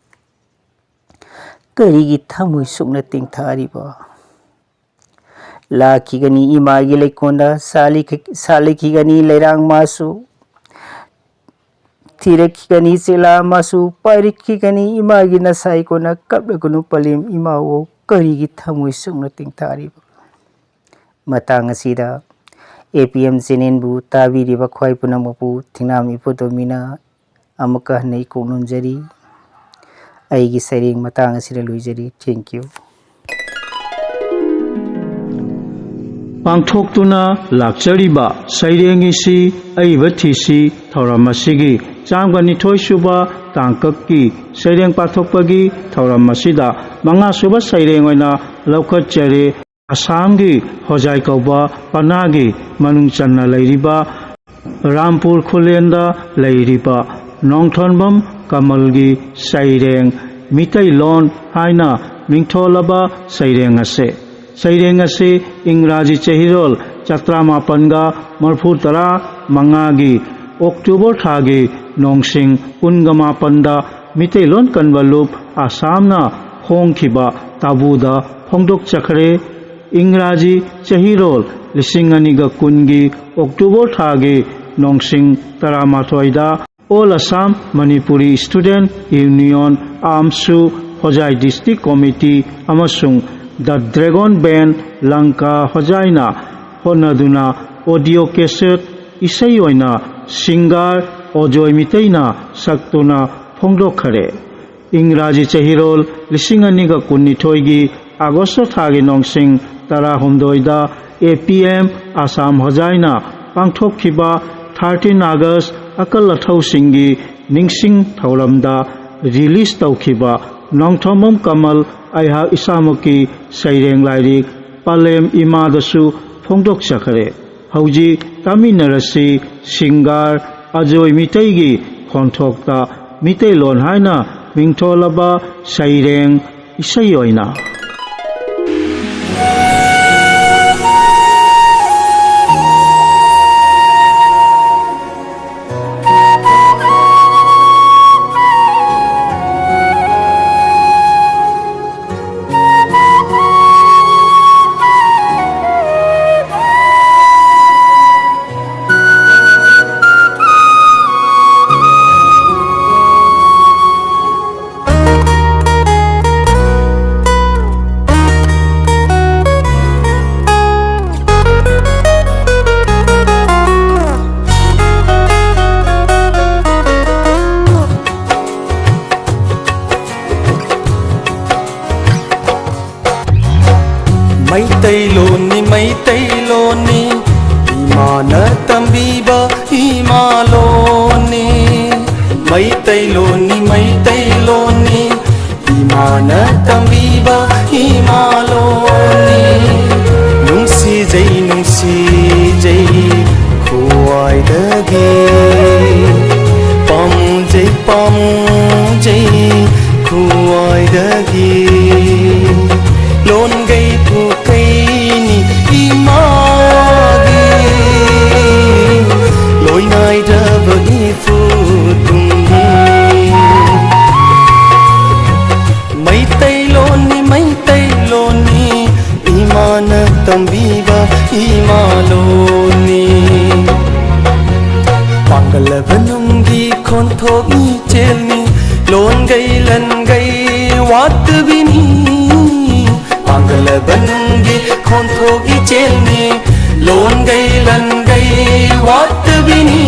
ꯀꯔꯤꯒꯤ ꯊꯃꯣꯏ ꯁꯨꯛꯅ ꯇꯦꯡꯊꯥꯔꯤꯕ? ꯂꯥꯛꯈꯤꯒꯅꯤ ꯏꯃꯥꯒꯤ ꯂꯩꯀꯣꯟꯗ ꯁꯥꯠꯂꯤ- ꯁꯥꯠꯂꯛꯈꯤꯒꯅꯤ ꯂꯩꯔꯥꯡ ꯃꯥꯁꯨ꯫ ꯊꯤꯔꯛꯈꯤꯒꯅꯤ ꯆꯦꯂꯥ, ꯃꯥꯁꯨ ꯄꯥꯏꯔꯛꯈꯤꯒꯅꯤ ꯏꯃꯥꯒꯤ ꯅꯁꯥ ꯏꯀꯣꯟꯅ꯫ ꯀꯞꯂꯒꯅꯨ ꯄꯂꯦꯝ ꯏꯃꯥ ꯑꯣ, ꯀꯔꯤꯒꯤ ꯊꯃꯣꯏ ꯁꯨꯛꯅ ꯇꯦꯡꯊꯥꯔꯤꯕ? ꯃꯇꯥꯡ ꯑꯁꯤꯗ A P M channelꯕꯨ ꯇꯥꯕꯤꯔꯤꯕ ꯈ꯭ꯋꯥꯏ ꯄꯨꯝꯅꯃꯛꯄꯨ ꯊꯤꯡꯅꯥꯝ ꯏꯕꯣꯇꯣꯝꯕꯤꯅ ꯑꯃꯨꯛꯀ ꯍꯟꯅ ꯏꯀꯣꯛ ꯅꯣꯟꯖꯔꯤ꯫ ꯑꯩꯒꯤ ꯁꯩꯔꯦꯡ ꯃꯇꯥꯡ ꯑꯁꯤꯗ ꯂꯣꯏꯖꯔꯤ꯫ Thank you꯫ ꯄꯥꯡꯊꯣꯛꯇꯨꯅ ꯂꯥꯛꯆꯔꯤꯕ ꯁꯩꯔꯦꯡ ꯏꯁꯤ ꯑꯏꯕ ꯊꯤꯁꯤ ꯊꯧꯔꯝ ꯑꯁꯤꯒꯤ ꯆꯥꯝꯒ ꯅꯤꯊꯣꯏ ꯁꯨꯕ ꯇꯥꯡꯀꯛꯀꯤ ꯁꯩꯔꯦꯡ ꯄꯥꯊꯣꯛꯄꯒꯤ ꯊꯧꯔꯝ ꯑꯁꯤꯗ ꯃꯉꯥ ꯁꯨꯕ ꯁꯩꯔꯦꯡ ꯑꯣꯏꯅ ꯂꯧꯈꯠꯆꯔꯦ꯫ ꯑꯁꯥꯝꯒꯤ ꯍꯣꯖꯥꯏ ꯀꯧꯕ ꯄꯅꯥꯒꯤ ꯃꯅꯨꯡ ꯆꯟꯅ ꯂꯩꯔꯤꯕ ꯔꯥꯝꯄꯨꯔ ꯈꯨꯂꯦꯟꯗ ꯂꯩꯔꯤꯕ ꯅꯣꯡꯊꯣꯟꯕꯝ ꯀꯃꯜꯒꯤ ꯁꯩꯔꯦꯡ ꯃꯤꯇꯩꯂꯣꯟ ꯍꯥꯏꯅ ꯃꯤꯡꯊꯣꯜꯂꯕ ꯁꯩꯔꯦꯡ ꯑꯁꯦ꯫ ꯁꯩꯔꯦꯡ ꯑꯁꯤ ꯏꯪꯒ꯭ꯔꯥꯖꯤ ꯆꯍꯤꯔꯣꯜ ꯆꯥꯇ꯭ꯔꯥꯃꯥꯄꯟꯒ ꯃꯔꯐꯨ ꯇꯔꯥ ꯃꯉꯥꯒꯤ ꯑꯣꯛꯇꯣꯕꯔ ꯊꯥꯒꯤ ꯅꯣꯡꯁꯤꯡ ꯀꯨꯟꯒ ꯃꯥꯄꯟꯗ ꯃꯤꯇꯩꯂꯣꯟ ꯀꯟꯕ ꯂꯨꯞ ꯑꯁꯥꯝꯅ ꯐꯣꯡꯈꯤꯕ ꯇꯥꯕꯨꯗ ꯐꯣꯡꯗꯣꯛꯆꯈ꯭ꯔꯦ꯫ ꯏꯪꯒ꯭ꯔꯥꯖꯤ ꯆꯍꯤꯔꯣꯜ ꯂꯤꯁꯤꯡ ꯑꯅꯤꯒ ꯀꯨꯟꯒꯤ ꯑꯣꯛꯇꯣꯕꯔ ꯊꯥꯒꯤ ꯅꯣꯡꯁꯤꯡ ꯇꯔꯥꯃꯥꯊꯣꯏꯗ All Assam Manipuri Student Union, AAMSU, ꯍꯣꯖꯥꯏ District Committee ꯑꯃꯁꯨꯡ The Dragon Band ꯂꯪꯀꯥ ꯍꯣꯖꯥꯏꯅ ꯍꯣꯠꯅꯗꯨꯅ audio cassette ꯏꯁꯩ ꯑꯣꯏꯅ singer ꯑꯣꯖꯣꯏ ꯃꯤꯇꯩꯅ ꯁꯛꯇꯨꯅ ꯐꯣꯡꯗꯣꯛꯈꯔꯦ꯫ ꯏꯪꯒ꯭ꯔꯥꯖꯤ ꯆꯍꯤꯔꯣꯜ ꯂꯤꯁꯤꯡ ꯑꯅꯤꯒ ꯀꯨꯟꯅꯤꯊꯣꯏꯒꯤ ꯑꯥꯒꯁ ꯊꯥꯒꯤ ꯅꯣꯡꯁꯤꯡ ꯇꯔꯥꯍꯨꯝꯗꯣꯏꯗ A P M Assam ꯍꯣꯖꯥꯏꯅ ꯄꯥꯡꯊꯣꯛꯈꯤꯕ thirteen August ꯑꯀꯜ ꯑꯊꯧꯁꯤꯡꯒꯤ ꯅꯤꯡꯁꯤꯡ ꯊꯧꯔꯝꯗ release ꯇꯧꯈꯤꯕ ꯅꯣꯡꯊꯣꯝꯕꯝ ꯀꯃꯜ ꯑꯩꯍꯥꯛ ꯏꯁꯥꯃꯛꯀꯤ ꯁꯩꯔꯦꯡ ꯂꯥꯏꯔꯤꯛ ꯄꯂꯦꯝ ꯏꯃꯥꯗꯁꯨ ꯐꯣꯡꯗꯣꯛꯆꯈ꯭ꯔꯦ꯫ ꯍꯧꯖꯤꯛ ꯇꯥꯃꯤꯟꯅꯔꯁꯤ singer ꯑꯖꯣꯏ ꯃꯤꯇꯩꯒꯤ ꯈꯣꯟꯊꯣꯛꯇ ꯃꯤꯇꯩꯂꯣꯟ ꯍꯥꯏꯅ ꯃꯤꯡꯊꯣꯜꯂꯕ ꯁꯩꯔꯦꯡ ꯏꯁꯩ ꯑꯣꯏꯅ꯫ ꯃꯩꯇꯩꯂꯣꯟꯅꯤ, ꯃꯩꯇꯩꯂꯣꯟꯅꯤ, ꯏꯃꯥꯅ ꯇꯝꯕꯤꯕ ꯏꯃꯥ ꯂꯣꯟꯅꯤ꯫ ꯃꯩꯇꯩꯂꯣꯟꯅꯤ, ꯃꯩꯇꯩꯂꯣꯟꯅꯤ, ꯏꯃꯥꯅ ꯇꯝꯕꯤꯕ ꯏꯃꯥ ꯂꯣꯟꯅꯤ꯫ ꯅꯨꯡꯁꯤꯖꯩ, ꯅꯨꯡꯁꯤꯖꯩ ꯈ꯭ꯋꯥꯏꯗꯒꯤ꯫ ꯄꯥꯝꯖꯩ, ꯄꯥꯝꯖꯩ ꯈ꯭ꯋꯥꯏꯗꯒꯤ꯫ ꯂꯣꯟꯒꯩ ꯄꯨꯀꯩꯅꯤ ꯏꯃꯥꯒꯤ꯫ ꯂꯣꯏꯅꯥꯏꯗꯕ ꯏꯐꯨꯔꯨꯞꯅꯤ꯫ ꯃꯩꯇꯩꯂꯣꯟꯅꯤ, ꯃꯩꯇꯩꯂꯣꯟꯅꯤ, ꯏꯃꯥꯅ ꯇꯝꯕꯤꯕ ꯏꯃꯥ ꯂꯣꯟꯅꯤ꯫ ꯄꯥꯡꯒꯜꯂꯕ ꯅꯨꯡꯒꯤ ꯈꯣꯟꯊꯣꯛ ꯏꯆꯦꯜꯅꯤ, ꯂꯣꯟꯒꯩ ꯂꯟꯒꯩ ꯋꯥꯠꯇꯕꯤꯅꯤ꯫ ꯄꯥꯡꯒꯜꯂꯕ ꯅꯨꯡꯒꯤ ꯈꯣꯟꯊꯣꯛ ꯏꯆꯦꯜꯅꯤ, ꯂꯣꯟꯒꯩ ꯂꯟꯒꯩ ꯋꯥꯠꯇꯕꯤꯅꯤ꯫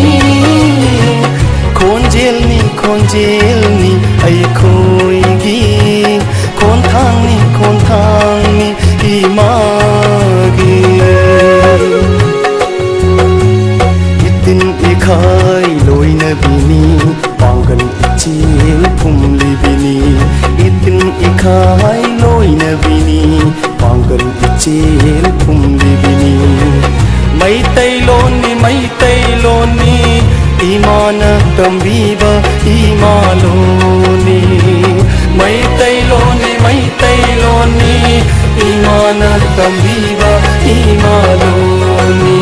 ꯈꯣꯟꯖꯦꯜꯅꯤ, ꯈꯣꯟꯖꯦꯜꯅꯤ ꯑꯩꯈꯣꯏꯒꯤ, ꯈꯣꯟꯊꯥꯡꯅꯤ, ꯈꯣꯟꯊꯥꯡꯅꯤ ꯏꯃꯥꯒꯤ꯫ ꯏꯇꯤꯟ ꯏꯈꯥꯏ ꯂꯣꯏꯅꯕꯤꯅꯤ, ꯄꯥꯡꯒꯜ ꯏꯆꯦꯜ ꯐꯨꯝꯂꯤꯕꯤꯅꯤ꯫ ꯏꯇꯤꯟ ꯏꯈꯥꯏ ꯂꯣꯏꯅꯕꯤꯅꯤ, ꯄꯥꯡꯒꯜ ꯏꯆꯦꯜ ꯐꯨꯝꯂꯤꯕꯤꯅꯤ꯫ ꯃꯩꯇꯩꯂꯣꯟꯅꯤ, ꯃꯩꯇꯩꯂꯣꯟꯅꯤ, ꯏꯃꯥꯅ ꯇꯝꯕꯤꯕ ꯏꯃꯥ ꯂꯣꯟꯅꯤ꯫ ꯃꯩꯇꯩꯂꯣꯟꯅꯤ, ꯃꯩꯇꯩꯂꯣꯟꯅꯤ, ꯏꯃꯥꯅ ꯇꯝꯕꯤꯕ ꯏꯃꯥ ꯂꯣꯟꯅꯤ꯫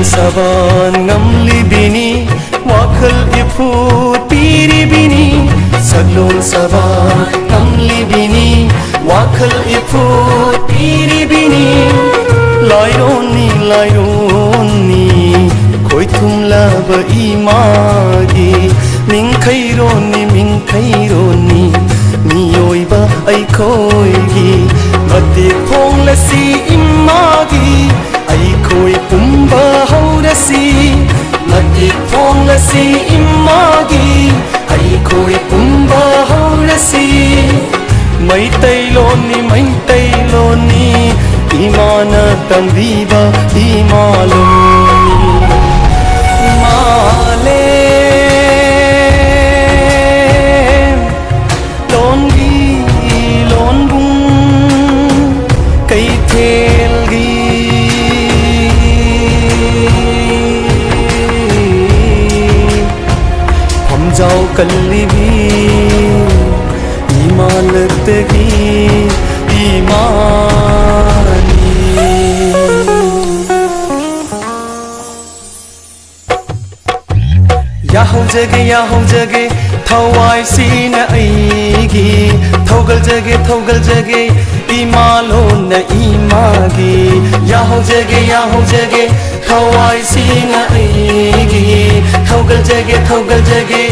ꯁꯕꯥꯟ ꯉꯝꯂꯤꯕꯤꯅꯤ, ꯋꯥꯈꯜ ꯏꯐꯨꯠ ꯄꯤꯔꯤꯕꯤꯅꯤ, ꯁꯛꯂꯣꯟ ꯁꯕꯥꯟ ꯉꯝꯂꯤꯕꯤꯅꯤ, ꯋꯥꯈꯜ ꯏꯐꯨꯠ ꯄꯤꯔꯤꯕꯤꯅꯤ꯫ ꯂꯥꯏꯔꯣꯟꯅꯤ, ꯂꯥꯏꯔꯣꯟꯅꯤ, ꯈꯣꯏꯊꯨꯝꯂꯕ ꯏꯃꯥꯒꯤ ꯅꯤꯡꯈꯩꯔꯣꯟꯅꯤ, ꯃꯤꯡꯈꯩꯔꯣꯟꯅꯤ, ꯃꯤꯑꯣꯏꯕ ꯑꯩꯈꯣꯏꯒꯤ ꯃꯇꯤꯛ ꯐꯣꯡꯂꯁꯤ ꯏꯃꯥꯒꯤ꯫ ꯑꯩꯈꯣꯏ ꯄꯨꯝꯕ ꯍꯧꯔꯁꯤ, ꯃꯇꯤꯛ ꯐꯣꯡꯂꯁꯤ ꯏꯃꯥꯒꯤ꯫ ꯑꯩꯈꯣꯏ ꯄꯨꯝꯕ ꯍꯧꯔꯁꯤ꯫ ꯃꯩꯇꯩꯂꯣꯟꯅꯤ, ꯃꯩꯇꯩꯂꯣꯟꯅꯤ, ꯏꯃꯥꯅ ꯇꯝꯕꯤꯕ ꯏꯃꯥ ꯂꯣꯟꯅꯤ꯫ ꯃꯥꯂꯦꯝ ꯂꯣꯟꯒꯤ ꯂꯣꯟꯕꯨꯡ ꯀꯩꯊꯦꯜꯒꯤ ꯐꯝꯖꯥꯎ ꯀꯜꯂꯤꯕꯤ ꯏꯃꯥ ꯂꯛꯇꯒꯤ ꯏꯃꯥꯅꯤ꯫ ꯌꯥꯍꯧꯖꯒꯦ, ꯌꯥꯍꯧꯖꯒꯦ, ꯊꯋꯥꯏꯁꯤꯅ ꯑꯩꯒꯤ꯫ ꯊꯧꯒꯜꯖꯒꯦ, ꯊꯧꯒꯜꯖꯒꯦ, ꯏꯃꯥ ꯂꯣꯟꯅ ꯏꯃꯥꯒꯤ꯫ ꯌꯥꯍꯧꯖꯒꯦ, ꯌꯥꯍꯧꯖꯒꯦ, ꯊꯋꯥꯏꯁꯤꯅ ꯑꯩꯒꯤ꯫ ꯊꯧꯒꯜꯖꯒꯦ, ꯊꯧꯒꯜꯖꯒꯦ,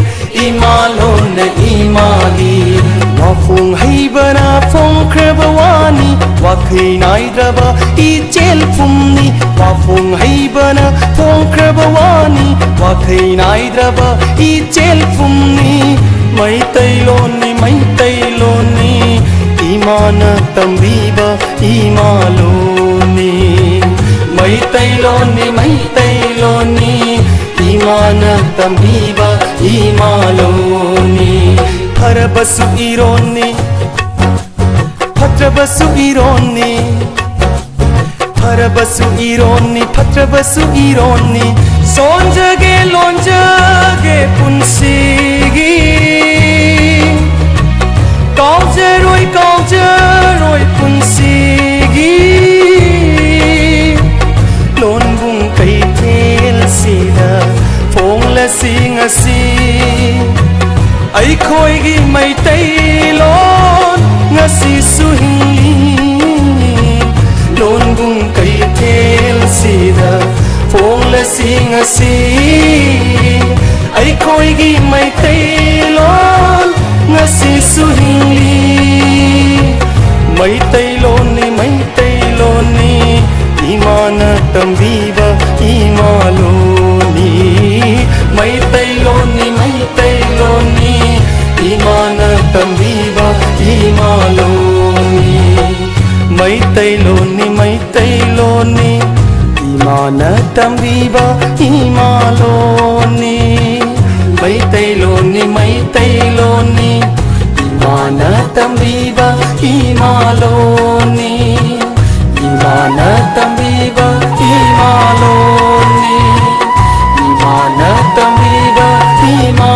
ꯏꯃꯥ ꯂꯣꯟꯅ ꯏꯃꯥꯒꯤ꯫ ꯋꯥꯐꯣꯡ ꯍꯩꯕꯅ ꯐꯣꯡꯈ꯭ꯔꯕ ꯋꯥꯅꯤ, ꯋꯥꯈꯩ ꯅꯥꯏꯗ꯭ꯔꯕ ꯏꯆꯦꯜ ꯄꯨꯝꯅꯤ꯫ ꯋꯥꯐꯣꯡ ꯍꯩꯕꯅ ꯐꯣꯡꯈ꯭ꯔꯕ ꯋꯥꯅꯤ, ꯋꯥꯈꯩ ꯅꯥꯏꯗ꯭ꯔꯕ ꯏꯆꯦꯜ ꯄꯨꯝꯅꯤ꯫ ꯃꯩꯇꯩꯂꯣꯟꯅꯤ, ꯃꯩꯇꯩꯂꯣꯟꯅꯤ, ꯏꯃꯥꯅ ꯇꯝꯕꯤꯕ ꯏꯃꯥ ꯂꯣꯟꯅꯤ꯫ ꯃꯩꯇꯩꯂꯣꯟꯅꯤ, ꯃꯩꯇꯩꯂꯣꯟꯅꯤ, ꯏꯃꯥꯅ ꯇꯝꯕꯤꯕ ꯏꯃꯥ ꯂꯣꯟꯅꯤ꯫ ꯐꯔꯕꯁꯨ ꯏꯔꯣꯟꯅꯤ, ꯐꯠꯇ꯭ꯔꯕꯁꯨ ꯏꯔꯣꯟꯅꯤ꯫ ꯐꯔꯕꯁꯨ ꯏꯔꯣꯟꯅꯤ, ꯐꯠꯇ꯭ꯔꯕꯁꯨ ꯏꯔꯣꯟꯅꯤ꯫ ꯁꯣꯟꯖꯒꯦ, ꯂꯣꯟꯖꯒꯦ ꯄꯨꯟꯁꯤꯒꯤ꯫ ꯀꯥꯎꯖꯔꯣꯏ, ꯀꯥꯎꯖꯔꯣꯏ ꯄꯨꯟꯁꯤꯒꯤ꯫ ꯂꯣꯟꯕꯨꯡ ꯀꯩꯊꯦꯜ ꯑꯩꯈꯣꯏꯒꯤ ꯃꯩꯇꯩꯂꯣꯟ ꯉꯁꯤꯁꯨ ꯍꯤꯡꯂꯤ꯫ ꯂꯣꯟꯕꯨꯡ ꯀꯩꯊꯦꯜꯁꯤꯗ ꯐꯣꯡꯂꯁꯤ ꯉꯁꯤ꯫ ꯑꯩꯈꯣꯏꯒꯤ ꯃꯩꯇꯩꯂꯣꯟ ꯉꯁꯤꯁꯨ ꯍꯤꯡꯂꯤ꯫ ꯃꯩꯇꯩꯂꯣꯟꯅꯤ, ꯃꯩꯇꯩꯂꯣꯟꯅꯤ, ꯏꯃꯥꯅ ꯇꯝꯕꯤꯕ ꯏꯃꯥ ꯂꯣꯟꯅꯤ꯫ ꯃꯩꯇꯩꯂꯣꯟꯅꯤ, ꯃꯩꯇꯩꯂꯣꯟꯅꯤ, ꯏꯃꯥꯅ ꯇꯝꯕꯤꯕ ꯏꯃꯥ ꯂꯣꯟꯅꯤ꯫ ꯃꯩꯇꯩꯂꯣꯟꯅꯤ, ꯃꯩꯇꯩꯂꯣꯟꯅꯤ, ꯏꯃꯥꯅ ꯇꯝꯕꯤꯕ ꯏꯃꯥ ꯂꯣꯟꯅꯤ꯫ ꯃꯩꯇꯩꯂꯣꯟꯅꯤ, ꯃꯩꯇꯩꯂꯣꯟꯅꯤ, ꯏꯃꯥꯅ ꯇꯝꯕꯤꯕ ꯏꯃꯥ ꯂꯣꯟꯅꯤ꯫ ꯏꯃꯥꯅ ꯇꯝꯕꯤꯕ ꯏꯃꯥ ꯂꯣꯟꯅꯤ꯫ ꯏꯃꯥꯅ ꯇꯝꯕꯤꯕ ꯏꯃꯥ